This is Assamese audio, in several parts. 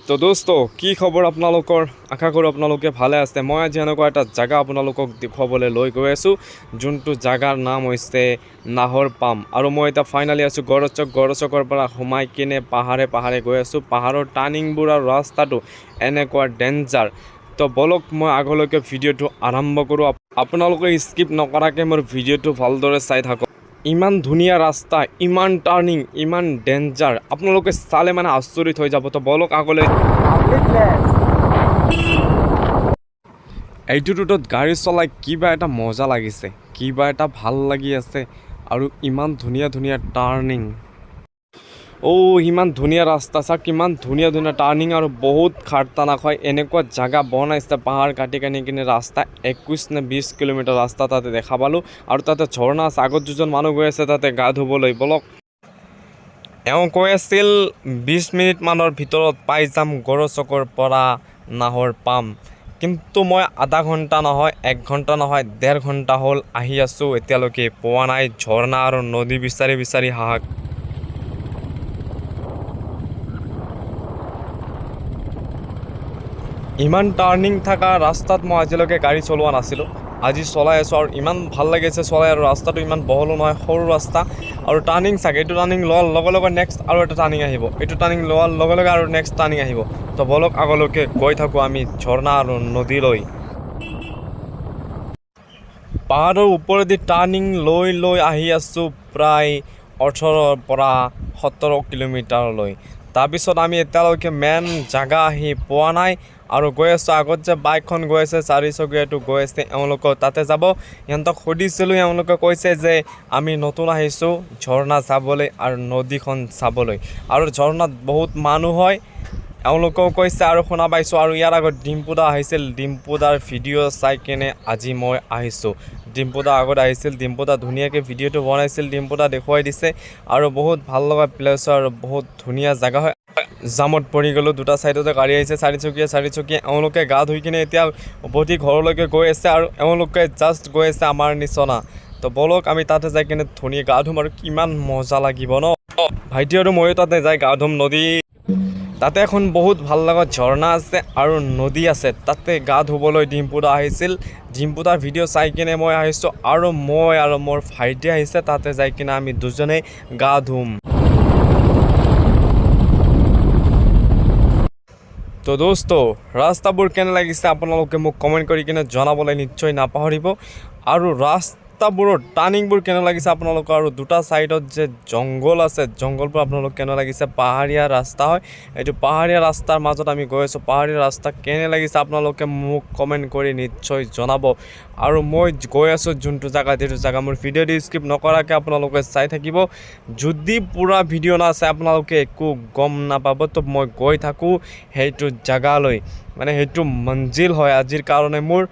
তো দোস্ত কি খবৰ আপোনালোকৰ? আশা কৰোঁ আপোনালোকে ভালে আছে। মই আজি এনেকুৱা এটা জাগা আপোনালোকক দেখুৱাবলৈ লৈ গৈ আছোঁ, যোনটো জাগাৰ নাম হৈছে নাহৰ পাম। আৰু মই এতিয়া ফাইনেলি আছোঁ গড়চক। গড়চকৰ পৰা সোমাই কিনে পাহাৰে পাহাৰে গৈ আছোঁ। পাহাৰৰ টাৰ্ণিংবোৰ আৰু ৰাস্তাটো এনেকুৱা ডেঞ্জাৰ। তো বলক মই আগলৈকে ভিডিঅ'টো আৰম্ভ কৰোঁ। আপোনালোকে স্কিপ নকৰাকৈ মোৰ ভিডিঅ'টো ভালদৰে চাই থাকক। ইমান ধুনীয়া ৰাস্তা, ইমান টাৰ্ণিং, ইমান ডেঞ্জাৰ, আপোনালোকে চালে মানে আচৰিত হৈ যাব। তো বলক আগলৈ। এইটো ৰুটত গাড়ী চলাই কিবা এটা মজা লাগিছে, কিবা এটা ভাল লাগি আছে। আৰু ইমান ধুনীয়া ধুনীয়া টাৰ্ণিং, অ' ইমান ধুনীয়া ৰাস্তা, চাওক কিমান ধুনীয়া ধুনীয়া টাৰ্ণিং আৰু বহুত খাটাৰনাক হয়। এনেকুৱা জাগা বনাইছে পাহাৰ কাটি কাটি কিনে ৰাস্তা, 21 নে 20 কিলোমিটাৰ ৰাস্তা তাতে দেখা পালোঁ। আৰু তাতে ঝৰ্ণা আছে, আগত দুজন মানুহ গৈ আছে তাতে গা ধুবলৈ। বলক, এওঁ কৈ আছিল 20 মিনিটমানৰ ভিতৰত পাই যাম গড়চকৰ পৰা নাহৰ পাম। কিন্তু মই আধা ঘণ্টা নহয়, 1 ঘণ্টা নহয়, 1.5 ঘণ্টা হ'ল আহি আছোঁ, এতিয়ালৈকে পোৱা নাই। ঝৰ্ণা আৰু নদী বিচাৰি বিচাৰি হাহাক। ইমান টাৰ্ণিং থকা ৰাস্তাত মই আজিলৈকে গাড়ী চলোৱা নাছিলোঁ, আজি চলাই আছোঁ আৰু ইমান ভাল লাগিছে চলাই। আৰু ৰাস্তাটো ইমান বহলো নহয়, সৰু ৰাস্তা আৰু টাৰ্ণিং চাগে। এইটো টাৰ্ণিং লোৱাৰ লগে লগে নেক্সট আৰু এটা টাৰ্ণিং আহিব, এইটো টাৰ্ণিং লোৱাৰ লগে লগে আৰু নেক্সট টাৰ্ণিং আহিব। তো বলক আগলৈকে গৈ থাকোঁ আমি ঝৰ্ণা আৰু নদীলৈ। পাহাৰৰ ওপৰেদি টাৰ্ণিং লৈ লৈ আহি আছোঁ প্ৰায় 18ৰ পৰা 17 কিলোমিটাৰলৈ। তাৰপিছত আমি এতিয়ালৈকে মেইন জাগা আহি পোৱা নাই আৰু গৈ আছোঁ। আগত যে বাইকখন গৈ আছে, চাৰিচকীয়াটো গৈ আছে, এওঁলোকৰ তাতে যাব। সিহঁতক সুধিছিলোঁ, এওঁলোকে কৈছে যে আমি নতুন আহিছোঁ ঝৰ্ণা চাবলৈ আৰু নদীখন চাবলৈ। আৰু ঝৰ্ণাত বহুত মানুহ হয় এওঁলোকেও কৈছে আৰু শুনা পাইছোঁ। আৰু ইয়াৰ আগত ডিম্পুদা আহিছিল, ডিম্পুদাৰ ভিডিঅ' চাই কিনে আজি মই আহিছোঁ। ডিম্পুদা আগত আহিছিল, ডিম্পুদা ধুনীয়াকৈ ভিডিঅ'টো বনাইছিল, ডিম্পুদা দেখুৱাই দিছে। আৰু বহুত ভাল লগা প্লেচ হয় আৰু বহুত ধুনীয়া জেগা হয়। জামত পৰি গ'লোঁ, দুটা ছাইডতে গাড়ী আহিছে, চাৰিচকীয়া চাৰিচকীয়া। এওঁলোকে গা ধুই কিনে এতিয়া উভতি ঘৰলৈকে গৈ আছে আৰু এওঁলোকে জাষ্ট গৈ আছে আমাৰ নিচনা। তো বলক আমি তাতে যাই কিনে ধুনীয়া গা ধুম আৰু কিমান মজা লাগিব ন। ভাইটি আৰু ময়ো তাতে যাই গা ধুম নদী। তাতে এখন বহুত ভাল লগা ঝৰ্ণা আছে আৰু নদী আছে, তাতে গা ধুবলৈ ডিম্পুদা আহিছিল। ডিম্পুদাৰ ভিডিঅ' চাই কিনে মই আহিছোঁ আৰু মই আৰু মোৰ ভাইটি আহিছে, তাতে যাই কিনে আমি দুজনেই গা ধুম। তো দোস্ত ৰাস্তাবোৰ কেনে লাগিছে আপোনালোকে মোক কমেণ্ট কৰি কিনে জনাবলৈ নিশ্চয় নাপাহৰিব। আৰু ৰাস্তাবোৰৰ টাৰ্ণিংবোৰ কেনে লাগিছে আপোনালোকৰ, আৰু দুটা ছাইডত যে জংঘল আছে, জংঘলবোৰ আপোনালোক কেনে লাগিছে? পাহাৰীয়া ৰাস্তা হয় এইটো, পাহাৰীয়া ৰাস্তাৰ মাজত আমি গৈ আছোঁ। পাহাৰীয়া ৰাস্তা কেনে লাগিছে আপোনালোকে মোক কমেণ্ট কৰি নিশ্চয় জনাব। আৰু মই গৈ আছোঁ যোনটো জেগাত, সেইটো জেগা মোৰ ভিডিঅ'টো স্কিপ নকৰাকৈ আপোনালোকে চাই থাকিব। যদি পূৰা ভিডিঅ' নাচায় আপোনালোকে একো গম নাপাব। তো মই গৈ থাকোঁ সেইটো জেগালৈ, মানে সেইটো মঞ্জিল হয় আজিৰ কাৰণে মোৰ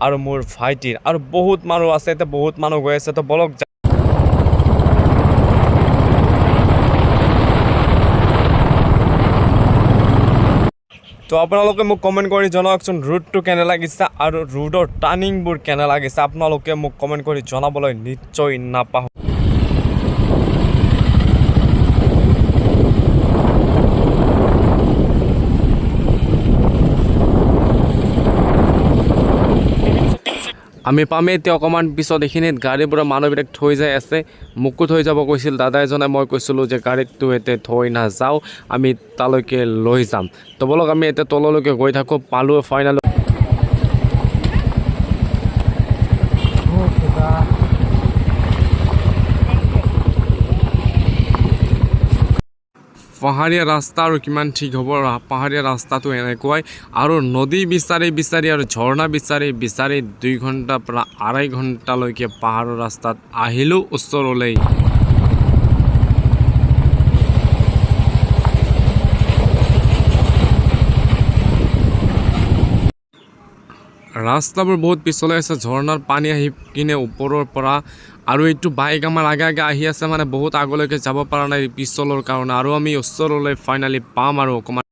আৰু মোৰ ভাইটিৰ। আৰু বহুত মানুহ আছে, এতিয়া বহুত মানুহ গৈ আছে। তো বলক। তো আপোনালোকে মোক কমেণ্ট কৰি জনাওকচোন ৰুটটো কেনে লাগিছে আৰু ৰুটৰ টাৰ্ণিংবোৰ কেনে লাগিছে। আপোনালোকে মোক কমেণ্ট কৰি জনাবলৈ নিশ্চয় নাপাহৰিব। আমি পামেই এতিয়া অকণমান পিছত। এইখিনিত গাড়ীবোৰৰ মানুহবিলাক থৈ যাই আছে, মোকো থৈ যাব কৈছিল দাদা এজনে। মই কৈছিলোঁ যে গাড়ীতটো এতিয়া থৈ নাযাওঁ, আমি তালৈকে লৈ যাম। তো বলক আমি এতিয়া তললৈকে গৈ থাকোঁ। পালোঁ ফাইনেল। পাহাৰীয়া ৰাস্তা আৰু কিমান ঠিক হ'ব, পাহাৰীয়া ৰাস্তাটো এনেকুৱাই। আৰু নদী বিচাৰি বিচাৰি আৰু ঝৰ্ণা বিচাৰি বিচাৰি 2 ঘণ্টাৰ পৰা 2.5 ঘণ্টালৈকে পাহাৰৰ ৰাস্তাত আহিলোঁ ওচৰলৈ। ৰাস্তাবোৰ বহুত পিছলৈ আছে, ঝৰ্ণাৰ পানী আহি কিনে ওপৰৰ পৰা। আৰু এইটো বাইক আমাৰ আগে আগে আহি আছে, মানে বহুত আগলৈকে যাব পৰা নাই পিছলৰ কাৰণে। আৰু আমি ওচৰলৈ ফাইনেলি পাম আৰু অকণমান।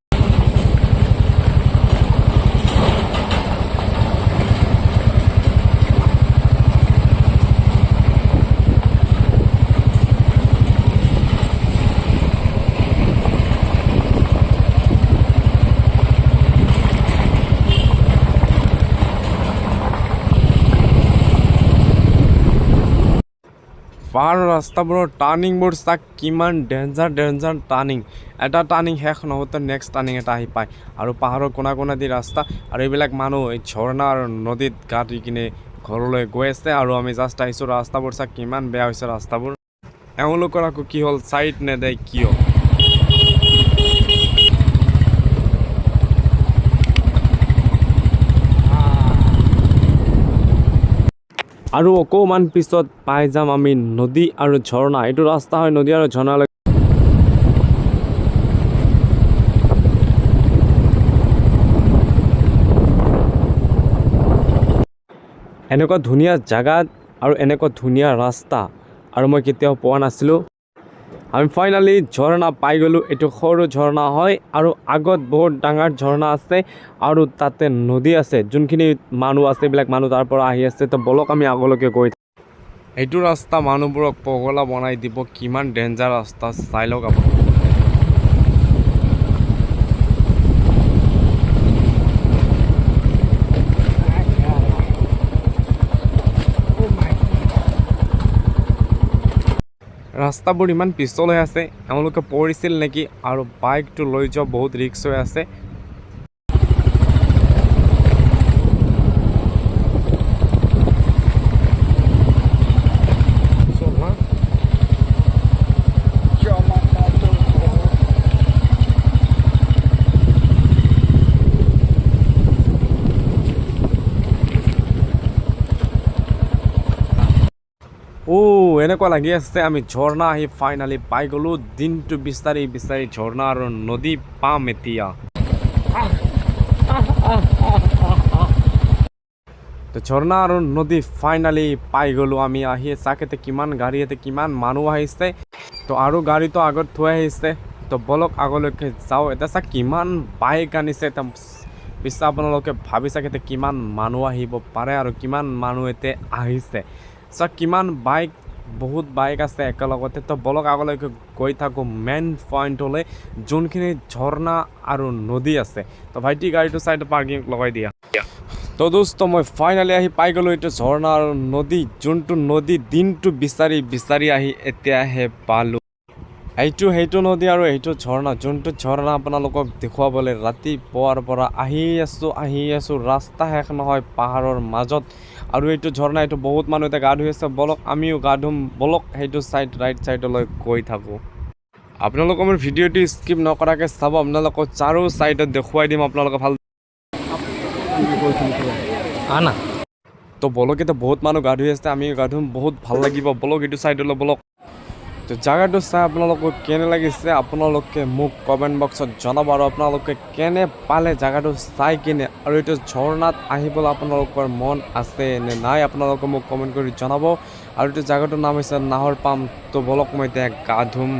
পাহাৰৰ ৰাস্তাবোৰৰ টাৰ্ণিংবোৰ চাওক, কিমান ডেঞ্জাৰ ডেঞ্জাৰ টাৰ্ণিং। এটা টাৰ্ণিং শেষ নহওঁতে নেক্সট টাৰ্ণিং এটা আহি পায়। আৰু পাহাৰৰ কোণা কোণা দি ৰাস্তা। আৰু এইবিলাক মানুহ এই ঝৰ্ণা আৰু নদীত গা ধুই কিনে ঘৰলৈ গৈ আছে। আৰু আমি জাষ্ট আহিছোঁ। ৰাস্তাবোৰ চাওক, কিমান বেয়া হৈছে ৰাস্তাবোৰ। এওঁলোকৰ আকৌ কি হ'ল, চাইড নেদে কিয়? আৰু অকণমান পিছত পাই যাম আমি নদী আৰু ঝৰ্ণা। এইটো ৰাস্তা হয় নদী আৰু ঝৰ্ণালৈ। এনেকুৱা ধুনীয়া জাগাত আৰু এনেকুৱা ধুনীয়া ৰাস্তা আৰু মই কেতিয়াও পোৱা নাছিলোঁ। আমি ফাইনেলি ঝৰ্ণা পাই গ'লোঁ। এইটো সৰু ঝৰ্ণা হয় আৰু আগত বহুত ডাঙৰ ঝৰ্ণা আছে আৰু তাতে নদী আছে। যোনখিনি মানুহ আছে, এইবিলাক মানুহ তাৰ পৰা আহি আছে। তো বলক, আমি আগলৈকে গৈ থাকোঁ। এইটো ৰাস্তা মানুহবোৰক পগলা বনাই দিব। কিমান ডেঞ্জাৰ ৰাস্তা চাই লওক আপুনি। ৰাস্তাবোৰ ইমান পিছল হৈ আছে, এওঁলোকে পৰিছিল নেকি? আৰু বাইকটো লৈ যোৱা বহুত ৰিস্ক হৈ আছে। অ', এনেকুৱা লাগি আছে আমি ঝৰ্ণা আহি ফাইনেলি পাই গ'লোঁ। দিনটো বিচাৰি বিচাৰি ঝৰ্ণা আৰু নদী পাম এতিয়া। তো ঝৰ্ণা আৰু নদী ফাইনেলি পাই গ'লোঁ আমি আহি। চাওক, ইয়াতে কিমান গাড়ী, ইয়াতে কিমান মানুহ আহিছে। তো আৰু গাড়ীটো আগত থৈ আহিছে। তো বলক, আগলৈকে যাওঁ। এতিয়া চাওক, কিমান বাইক আনিছে। এতিয়া পিছে আপোনালোকে ভাবি চাওক, এতিয়া কিমান মানুহ আহিব পাৰে আৰু কিমান মানুহ এতিয়া আহিছে। চাওক, কিমান বাইক, বহুত বাইক আছে একেলগতে। তো বলক, আগলৈকে গৈ থাকোঁ মেইন পইণ্টলৈ, যোনখিনি ঝৰ্ণা আৰু নদী আছে। তো ভাইটি, গাড়ীটো চাইডত পাৰ্কিং লগাই দিয়া। তো দোস্ত, মই ফাইনেলি আহি পাই গ'লোঁ এইটো ঝৰ্ণা আৰু নদী, যোনটো নদী দিনটো বিচাৰি বিচাৰি আহি এতিয়াহে পালোঁ। এইটো সেইটো নদী আৰু এইটো ঝৰ্ণা, যোনটো ঝৰ্ণা আপোনালোকক দেখুৱাবলৈ ৰাতিপুৱাৰ পৰা আহি আছোঁ, আহি আছোঁ। ৰাস্তা শেষ নহয় পাহাৰৰ মাজত। আৰু এইটো ঝৰ্ণা, এইটো বহুত মানুহ এতিয়া গা ধুই আছে। বলক, আমিও গা ধুম। বলক, সেইটো চাইড, ৰাইট চাইডলৈ গৈ থাকোঁ। আপোনালোকে মোৰ ভিডিঅ'টো স্কিপ নকৰাকৈ চাব। আপোনালোকক চাৰো চাইডত দেখুৱাই দিম আপোনালোকে ভাল। আনা। তো বলক, এতিয়া বহুত মানুহ গা ধুই আছে, আমিও গা ধুম, বহুত ভাল লাগিব। বলক, এইটো চাইডলৈ বলক। তো জাগাটো চাই আপোনালোকক কেনে লাগিছে, আপোনালোকে মোক কমেণ্ট বক্সত জনাব। আৰু আপোনালোকে কেনে পালে জাগাটো চাই কিনে, আৰু এইটো ঝৰ্ণাত আহিবলৈ আপোনালোকৰ মন আছে নে নাই, আপোনালোকে মোক কমেণ্ট কৰি জনাব। আৰু এইটো জাগাটোৰ নাম হৈছে নাহৰ পাম। তো বলক, মই এতিয়া গা ধুম।